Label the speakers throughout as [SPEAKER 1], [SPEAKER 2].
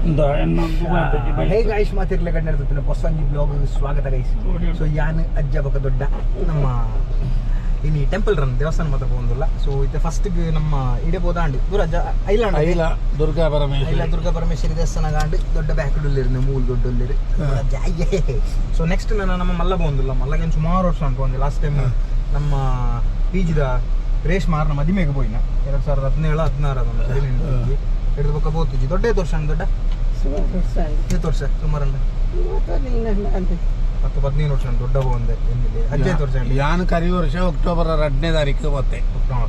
[SPEAKER 1] Hey guys ಮಾತಿರ್ಲೆ ಕಣ್ಣು ಹೊಸಂಜಿ blog ಸ್ವಾಗತ guys. ಸೊ ಯಾನ್ ಅಜ್ಜ ಬೊಕ ದೊಡ್ಡ ನಮ್ಮ ಇನಿ ಟೆಂಪಲ್ ರನ್ ದೇವಸ್ಥಾನ ಮಾತ್ರ ಪೋಂದುಲ್ಲ. ಸೊ ಇತ್ತೆ ಫಸ್ಟ್ ನಮ್ಮ ಇಡೆ ಪೋದಾಂಡ್ ದೂರ ಅಜ್ಜ ಐಲ್ಯಾಂಡ್
[SPEAKER 2] ಐಲ ದುರ್ಗಾ ಪರಮೇಶ್ವರಿ.
[SPEAKER 1] ಐಲ ದುರ್ಗಾ ಪರಮೇಶ್ವರಿ ದೇವಸ್ಥಾನ ಗಾಂಡ್ ದೊಡ್ಡ ಬ್ಯಾಕ್ ಉಳ್ಳಿರು ಮೂಲು ದೊಡ್ಡ ಉಳ್ಳಿರು. ಸೊ ನೆಕ್ಸ್ಟ್ ನಾನು ನಮ್ಮ ಮಲ್ಲ ಪೋಂದುಲ್ಲ. ಮಲ್ಲಗೆ ಸುಮಾರು ವರ್ಷ ಅನ್ಕೊಂಡೆ. ಲಾಸ್ಟ್ ಟೈಮ್ ನಮ್ಮ ಪಿ ಜಿದ ರೇಷ್ಮಾರ್ನ ಮದಿಮೆಗೆ ಪೋಯಿನ 2017 16 ಅದೊಂದು ಸರಿ ನೆನಪಿಜ್ಜಿ. ಹಿಡಿದು ಬೊಕ್ಕ ಪೋತುಜಿ. ದೊಡ್ಡ ಏತ್ ವರ್ಷ ದೊಡ್ಡ? ಏತ್ ವರ್ಷ ಸುಮಾರು? 10 15 ವರ್ಷ ದೊಡ್ಡ ಒಂದೆ ಎನ್ನಿಲ್ಲಿ. ಅಜ್ಜ ಏತ್ ವರ್ಷ?
[SPEAKER 2] ಯಾನ್ ಕರಿ ವರ್ಷ ಅಕ್ಟೋಬರ್ 2ನೇ ತಾರೀಕು ಬತ್ತೆ.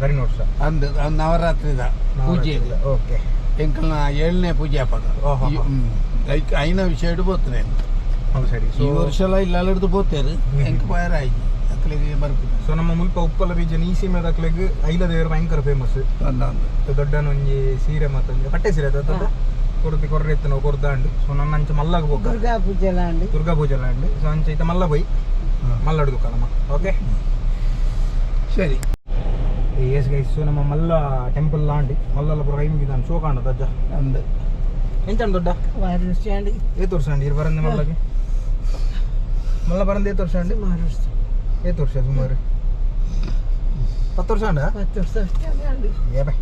[SPEAKER 1] ಕರಿನ ವರ್ಷ.
[SPEAKER 2] ಅಂದು ಅಂದ್ ನವರಾತ್ರಿದ ಪೂಜೆ.
[SPEAKER 1] ಓಕೆ.
[SPEAKER 2] ಎಂಕಲ್ನ ಏಳನೇ ಪೂಜೆ ಅಪ್ಪಗ.
[SPEAKER 1] ಓಹೋ.
[SPEAKER 2] ಐನ ವಿಷಯ ಇಡು ಪೋತನೆ.
[SPEAKER 1] ಹೌದು ಸರಿ.
[SPEAKER 2] ಈ
[SPEAKER 1] ಸೊ
[SPEAKER 2] ವರ್ಷ ಇಲ್ಲ ಹಿಡಿದು ಪೋತೇರು. ಎಂಕ್ ಪೋಯರ ಆಯ್ತು ಅಕ್ಲಿಗೆ ಬರ್ಪುಜಿ.
[SPEAKER 1] ಸೊ ನಮ್ಮ ಮುಲ್ಪ ಉಪ್ಪಲ ರೀಜನ್ ಈ ಸೀಮೆ ದಕ್ಲೆಗ್ ಐಲ ದೇವರು ಭಯಂಕರ ಫೇಮಸ್.
[SPEAKER 2] ಅಂದ.
[SPEAKER 1] ದೊಡ್ಡನ ಒಂಜಿ ಸೀರೆ ಮತ್ತೊಂಜಿ ಪಟ್ಟೆ ಸೀರೆ ಅದ ದೊಡ್ಡ ಕೊರ್ತಿ ಕೊರ್ರೆ ಇತ್ತು ಕೊರ್ದಾಂಡು. ಸೊ ನನ್ನ ಅಂಚ ಮಲ್ಲಗ್ ಬೋಕ
[SPEAKER 3] ದುರ್ಗಾ ಪೂಜೆ ಲಾಂಡ್.
[SPEAKER 1] ದುರ್ಗಾ ಪೂಜೆ ಲಾಂಡ್. ಸೊ ಅಂಚ ಇತ್ತ ಮಲ್ಲ ಪೋಯಿ ಮಲ್ಲಡು ದುಕಾನಮ್ಮ. ಓಕೆ.
[SPEAKER 2] ಸರಿ.
[SPEAKER 1] ಎಸ್ ಗೈಸ್, ಸೊ ನಮ್ಮ ಮಲ್ಲ ಟೆಂಪಲ್ ಲಾಂಡಿ ಮಲ್ಲಲ್ಲ ಪೂರ ಕೈ ಮುಗಿದಾನ್ ಶೋಕಾಂಡ ಅಜ್ಜ.
[SPEAKER 2] ಅಂದ.
[SPEAKER 1] ಎಂಚಂಡ ದೊಡ್ಡ?
[SPEAKER 3] ವಾರ ವರ್ಷ ಆಂಡ್.
[SPEAKER 1] ಏತ್ ವರ್ಷ ಅಂడి ಇರ್ ಬರಂದೆ ಮಲ್ಲಗೆ? ಮಲ್ಲ ಬರಂದೆ ಏತ್ ವರ್ಷ ಅಂడి?
[SPEAKER 3] ಸುಮಾರು ವರ್ಷ.
[SPEAKER 1] ಏತ್ ವರ್ಷ ಸುಮಾರು? 10 ವರ್ಷ ಅಂಡ?
[SPEAKER 3] 10 ವರ್ಷ ಆಂಡ್.
[SPEAKER 1] ಏ ಬೈ.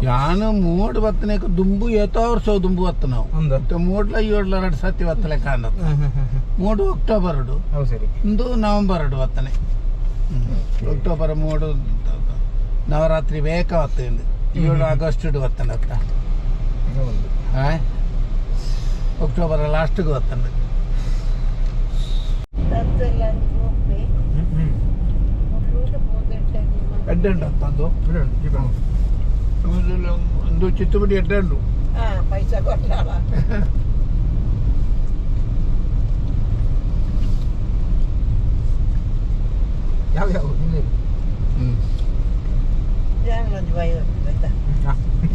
[SPEAKER 2] ಯಾನು ಮೂಡ್ ಬತ್ತನೇಕ ದುಂಬು ಏತೋ ವರ್ಷ ದುಂಬು ಬತ್ತ ನಾವು.
[SPEAKER 1] ಅಂದ.
[SPEAKER 2] ಮೂಡ್ಲ ಏಳ್ಲ ಎರಡು ಸತಿ ಬತ್ತಲೆ ಕಾಂಡ. ಮೂಡು ಅಕ್ಟೋಬರ್
[SPEAKER 1] ಹೌದು ಸರಿ.
[SPEAKER 2] ಇಂದು ನವಂಬರ್ ಬತ್ತನೆ. ಅಕ್ಟೋಬರ್ ಮೂಡು ನವರಾತ್ರಿ ಬೇಕ ಬತ್ತುಂಡು. 7 ಆಗಸ್ಟ್ ಬತ್ತನೆ ಅತ್ತ.
[SPEAKER 1] ಒಂದು
[SPEAKER 2] ಅಕ್ಟೋಬರ್ ಲಾಸ್ಟ್ಗೆ ಬತ್ತಂಡು. ಎಡ್ಡೆ ಉಂಟು ತಂದು ಒಂದು ಚಿತ್ತುಪುಡಿ ಎಡ್ಡೆ ಉಂಟು.
[SPEAKER 3] ಪೈಸಾ ಕೊಟ್ಟಾಳ.
[SPEAKER 1] ಯಾವ ಯಾವ ನಿನ್ನೆ?
[SPEAKER 3] ಒಂದು ಬಾಯಿ ಗೊತ್ತಾ?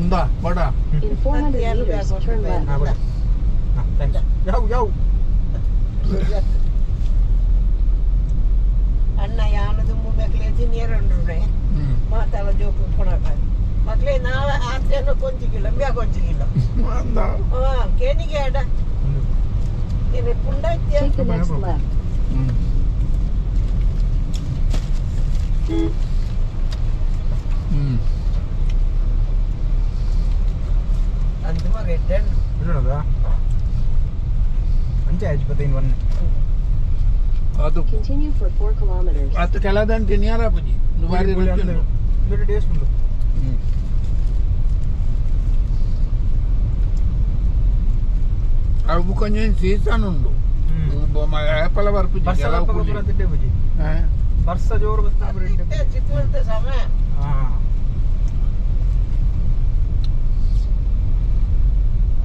[SPEAKER 2] ಇಂದ ಬಡ.
[SPEAKER 4] In 400 meters, turn left.
[SPEAKER 1] ಹಾಂ ಹಾಂ thanks. ಯಾವ ಯಾವ?
[SPEAKER 3] ಅಣ್ಣ ಯಾನ ದುಂಬು ಮೆಕ್ಲೆ ತಿನ್ನಿಯರುಂಡ್ರೆ ಮಾತಾಡ ಜೋಕು ಪುಣಕ ಮಕ್ಳೇ ನಾಳೆ ಆಚೆನೋ ಕೊಂಚಿಗಿಲ್ಲ ಮ್ಯಾ ಕೊಂಚಿಗಿಲ್ಲ.
[SPEAKER 2] ಅಂದ.
[SPEAKER 3] ಹಾ ಕೇನಿಗೆ ಅಡ ಏನು ಪುಂಡ ಇತ್ಯ.
[SPEAKER 4] Take the next left.
[SPEAKER 2] ಹ್ಮ್ ಹ್ಮ್
[SPEAKER 3] ಅಂದು ಮಗ ಎಡ್ಡೆ.
[SPEAKER 1] ಬಿಡೋಣದ ಅಂಚೆ ಆಜ್ಪತಿ ಒನ್.
[SPEAKER 2] ಅದು
[SPEAKER 4] Continue for 4 kilometers.
[SPEAKER 2] ಅದು ಕೆಲದಂಟು ನೇರ ಪೂಜಿ ಬಾರಿ ರುಚಿ ಉಂಟು.
[SPEAKER 1] ದೊಡ್ಡ ಟೇಸ್ಟ್ ಉಂಟು.
[SPEAKER 2] ಅವು ಕೊಂಚ ಸೀಸನ್ ಉಂಟು ಏಪಲ ಬರ್ಪುಜಿ
[SPEAKER 1] ಬರ್ಸ
[SPEAKER 2] ಕೆಲವು ಪೂಜಿ.
[SPEAKER 1] ತಿಂಡೆ ಪೂಜಿ. ಬರ್ಸ ಜೋರು ಬರ್ತಾ.
[SPEAKER 3] ಚಿಕ್ಕವಂತ ಸಮಯ.
[SPEAKER 1] ಹಾಂ.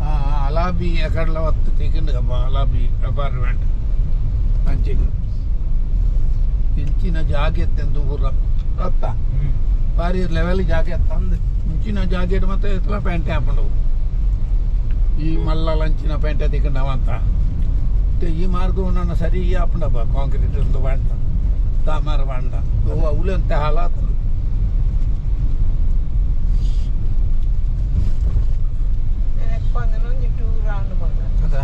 [SPEAKER 2] ಆ, ಅಲಾಬಿ ಎಕಡ್ಲ ಒತ್ತು ತಿಕ್ಕಂಡು ಅಲಾಬಿ ಅಪಾರ್ಟ್ಮೆಂಟ್ ಅಂಚಿಗೆ ಇಂಚಿನ ಜಾಗೆ ಎತ್ತೆಂದು ಪೂರ ಅತ್ತ ಬಾರಿ ಲೆವೆಲ್ ಜಾಗೆ ಎತ್ತ.
[SPEAKER 1] ಅಂದು.
[SPEAKER 2] ಇಂಚಿನ ಜಾಕೆಟ್ ಮತ್ತೆ ಎತ್ತಲ ಪ್ಯಾಂಟ್ ಹಾಕೊಂಡು ಈ ಮಲ್ಲ ಲಂಚಿನ ಪ್ಯಾಂಟ್ ತಿಕ್ಕಂಡವ ಅಂತ. ಮತ್ತೆ ಈ ಮಾರ್ಗವು ನನ್ನ ಸರಿ ಹಾಪುಂಡಪ್ಪ ಕಾಂಕ್ರೀಟ್ ಒಂದು ಬಾಂಡ ತಾಮರ ಬಾಂಡ ಅವುಲು ಅಂತ ಹಾಲಾತಲು.
[SPEAKER 3] 11 ಟೂರ್ ಆಂಡ್ ಮಗ.
[SPEAKER 1] ಅದ.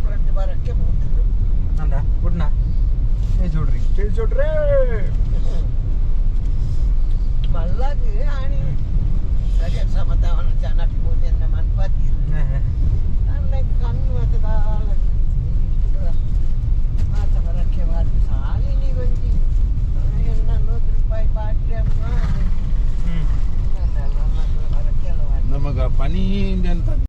[SPEAKER 3] ಬ್ಲಡ್ ಬರಕ್ಕೆ ಹೋಗ್ತದೆ.
[SPEAKER 1] ಅಂದ ಗುಡ್ನ ಚೇ ಚೋಡ್ರಿ ಚೇ ಚೋಡ್ರಿ.
[SPEAKER 3] ಮಲ್ಲಾಗ ಆಣಿ ಸರಿ ಸಮತಾವನ ಚೆನ್ನಾಗಿ ಹೋದೆ ಮನ್ಪತ್ತಿ ಅಲ್ಲ ಕಣ್ಣು ಮತ್ತೆ ಮಾತ ಬರಕ್ಕೆ ಬಾರ್ದು ಸಾಲಿನಿ ಒಂಜಿ 100 ರೂಪಾಯಿ ಪಾಟ್ರಿ ಅಮ್ಮ.
[SPEAKER 1] ಹ್ಞೂ.
[SPEAKER 3] ಬರಕ್ಕೆ
[SPEAKER 2] ನಮಗ ಪನಿ ಅಂತ.